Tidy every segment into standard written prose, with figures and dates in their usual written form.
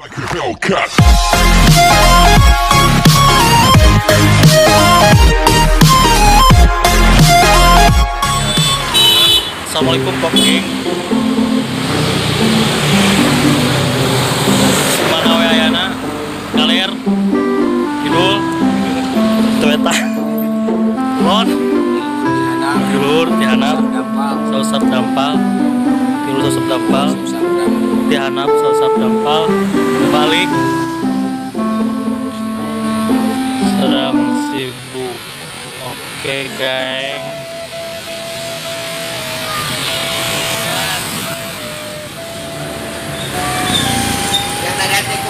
Assalamualaikum Pop Geng. Mana we ayana? Kaler, kidul, Toyota, Kulon, Kidul, Tihanap, Sausap Dampal, Kidul Sausap Dampal, Tihanap, Sausap Dampal, balik. Sedang sibuk. Oke, geng.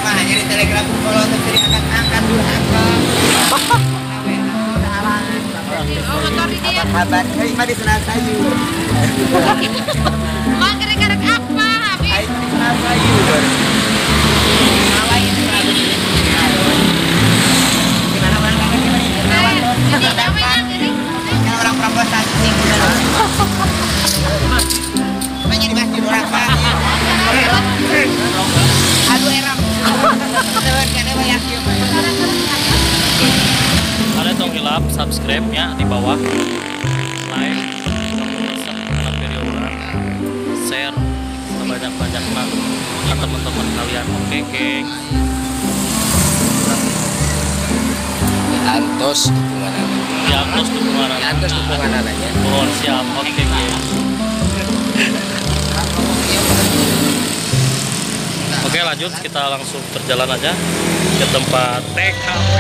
Hanya di Telegram kalau terjadi angkat-angkat durhaka. Abad-abad, hei mah di senal sayur. Mang gara-gara apa? Aing di senal sayur. Ngawain gimana orang kakak gimana? Yang orang proposasi. Banyak di masjid orang pak. Aduh eram. Kalian tong hilap subscribe-nya di bawah, like, video orang, share sebanyak-banyaknya ke teman-teman kalian. Oke, geng. Antos dukungan ya, antos dukungan. Antos dukungan anaknya. Oh, siap. Oke, geng. Oke, lanjut kita langsung berjalan aja ke tempat TKP.